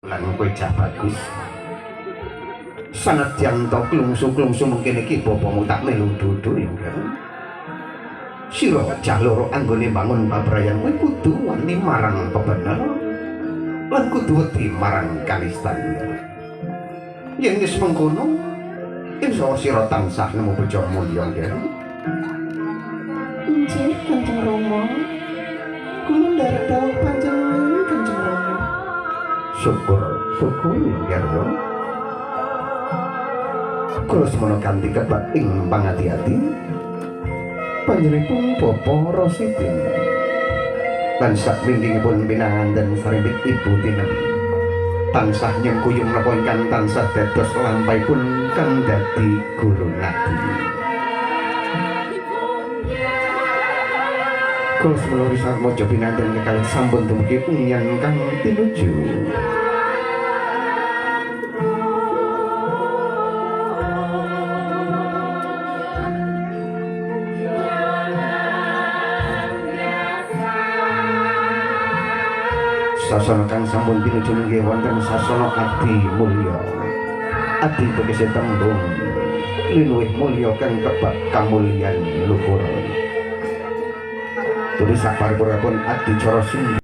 Lan kowe cah bagus. Sanadyan to klungsu-klungsu mungkin iki bapamu tak melu dudu ya kan. Sira cah loro anggone bangun pabrayan kowe kudu wani marang pebener lan kudu wedi marang kalistan. Yen wis mengkono, insyaallah sira tansah nemu bejo mulya ya. Inggih, Kanjeng Rama. Kula nderek dawuh panjenengan, Kanjeng Rama. Syukur, syukur ya ya. Kula semono kanthi kebak ing pangati-ati. Panjenenganipun Bapak Rosidin. Lan sakwingkingipun pinanganten sarimbit Ibu Tinem. Tansah nyengkuyung napa ingkang tansah dados lampahipun kang dadi guru ngati. Kula semono wisatmaja pinanganten kekalih sampun dumugi unyan kang tinuju. Sasana kang sampun pinuju nggih wonten sasana adi mulya. Adi tegese tembung linuwih mulya kang kebak kamulyan luhur. Tulis saparipurapun adicara sing